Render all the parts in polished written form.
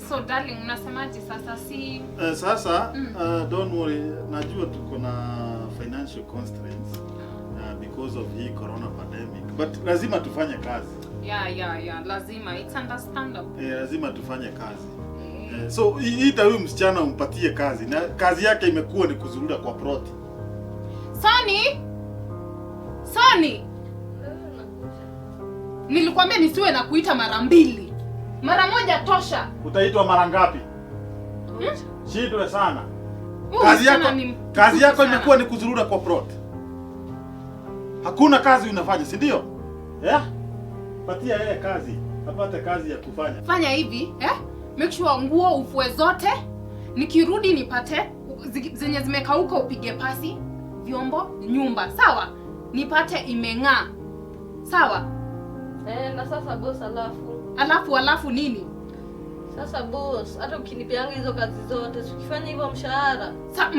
So darling, unasemaje sasa si Sasa don't worry, najua tuko na financial constraints because of hii corona pandemic, but lazima tufanye kazi. Yeah, lazima, it's understandable. Lazima tufanye kazi. So ita huyu msichana umpatie kazi, na kazi yake imekuwa ni kuzurura kwa plot. Soni! Soni! Nilikwambia nisiwe na kuita mara mbili. Mara moja tosha. Utaitwa mara ngapi? Shindwe sana. Huyu Kazi msichana yako ni mtukutu kazi yako sana. Imekuwa ni kuzurura kwa plot. Hakuna kazi unafanya, si ndio? Yeah? Patia yeye kazi, apate kazi ya kufanya. Fanya hivi, eh? Make sure nguo ufue zote. Nikirudi nipate zenye zimekauka upige pasi, vyombo, nyumba, sawa? Nipate imeng'aa. Sawa? Eh, na sasa boss, alafu Alafu nini? Sasa boss, hata ukinipeanga hizo kazi zote, si ukifanya hivyo mshahara? Sa,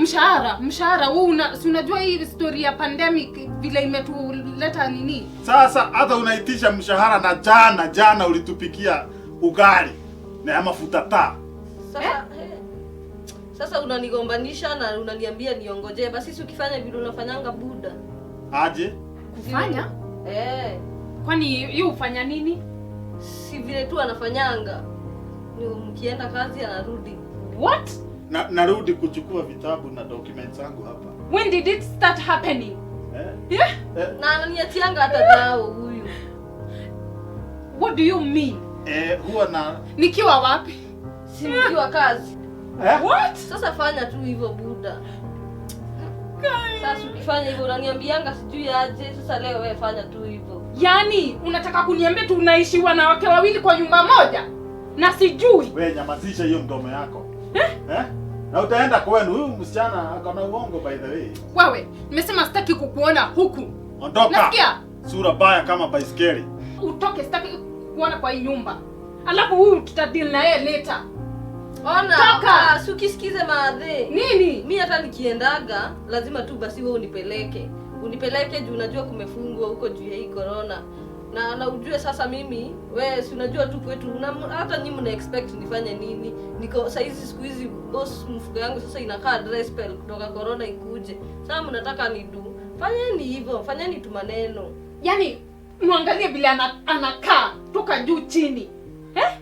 mshahara wewe una, si unajua hii story ya pandemic vile imetuleta nini? Sasa hata unaitisha mshahara na jana jana ulitupikia ugali na ya mafuta taa. Sasa eh? Sasa unanigombanisha na unaniambia niongojee. Basi si ukifanya vile unafanyanga, buda. Aje? Kufanya? Eh, Kwani hiyo ufanya nini? Si vile tu anafanyanga. Ni mkienda kazi anarudi. What? Na, narudi kuchukua vitabu na documents zangu hapa. When did it start happening? Eh? Yeah? Eh, Na ananiachianga hata dao huyu. What do you mean? Huwa na Nikiwa wapi? Si mkiwa kazi. Eh? What? Sasa fanya tu hivyo, buda. Sasa ukifanya hivyo unaniambianga sijui aje. Sasa leo wewe fanya tu hivyo. Yaani unataka kuniambia tunaishi wanawake wawili kwa nyumba moja na sijui? We nyamazisha hiyo mdomo yako. Eh? Eh? Na utaenda kwenu. Huyu msichana ako na uongo, by the way. Wewe, nimesema sitaki kukuona huku. Ondoka. Nasikia? Sura baya kama baiskeli. Utoke, sitaki kukuona kwa hii nyumba. Alafu huyu tutadeal na yeye later. Ona, Toka! ah, si ukisikize maadhe. Nini? Mi hata nikiendaga lazima tu basi wewe unipeleke. Unipeleke juu unajua kumefungwa huko juu ya hii corona. Na ujue sasa mimi, we si unajua tu kwetu hata nyinyi mna expect nifanye nini? Niko saizi, siku hizi boss, mfuko yangu sasa inakaa dry spell kutoka corona ikuje. Sasa mnataka nidu. Fanyeni hivyo, fanyeni tu maneno. Yaani muangalie vile anakaa toka juu chini. Eh?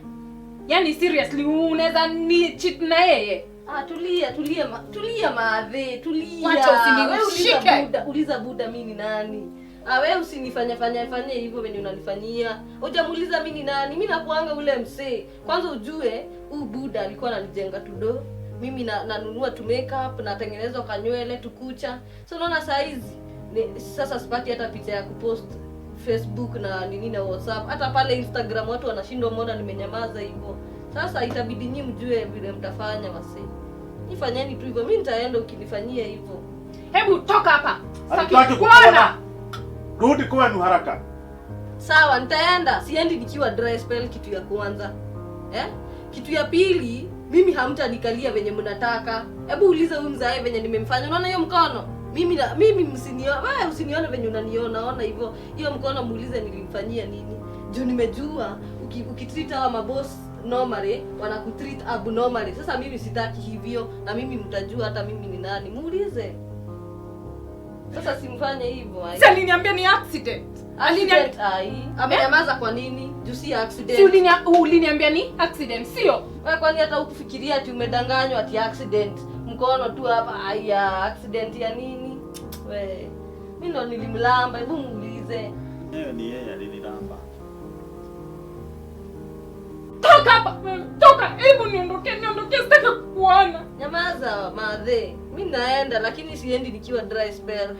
Yaani seriously unaweza ni cheat na yeye? Ah, tulia tulia tulia maadhe, tulia. Wacha Wewe uliza usinishike. Buda, uliza buda mimi ni nani. Ah, wewe usinifanye fanye fanye hivyo venye unanifanyia. Hujamuuliza mimi ni nani. Mimi nakuanga ule msee. Kwanza ujue huu buda alikuwa ananijenga tudo. Mimi na nanunua tu makeup, natengenezwa kanywele, tukucha. So unaona saa hizi sasa sipati hata picha ya kupost Facebook na nini na WhatsApp. Hata pale Instagram watu wanashindwa mbona nimenyamaza hivyo. Sasa itabidi nyinyi mjue vile mtafanya wasee. Nifanyeni tu hivyo. Mimi nitaenda ukinifanyia hivyo. Hebu toka hapa. Sitaki Hatutaki kukuona. kukuona. Rudi kwenu haraka. Sawa, nitaenda. Siendi nikiwa dry spell, kitu ya kwanza. Eh? Kitu ya pili, mimi hamtanikalia venye mnataka. Hebu uliza huyu mzae venye nimemfanya. Unaona hiyo mkono? Mimi msinione, wewe usinione venye unaniona, ona hivyo. Hiyo mkono muulize nilimfanyia nini. Juu nimejua ukitreat hawa maboss normally, wanakutreat abnormally. Sasa mimi sitaki hivyo na mimi mtajua hata mimi ni nani. Muulize. Sasa simfanye hivyo, ai. Si aliniambia ni accident. Aliniambia Accident, ai. Amenyamaza kwa nini? Juu si accident. Si uliniambia ni accident, sio? Wewe kwani hata ukufikiria ati umedanganywa ati accident? Mkono tu hapa, aya, accident ya nini? We, mimi ndo nilimlamba, hebu muulize. Yeye ni yeye alinilamba. Toka hapa. Toka, hebu niondoke, niondoke, sitaki kukuona. Nyamaza madhe. Mimi naenda lakini siendi nikiwa dry spell.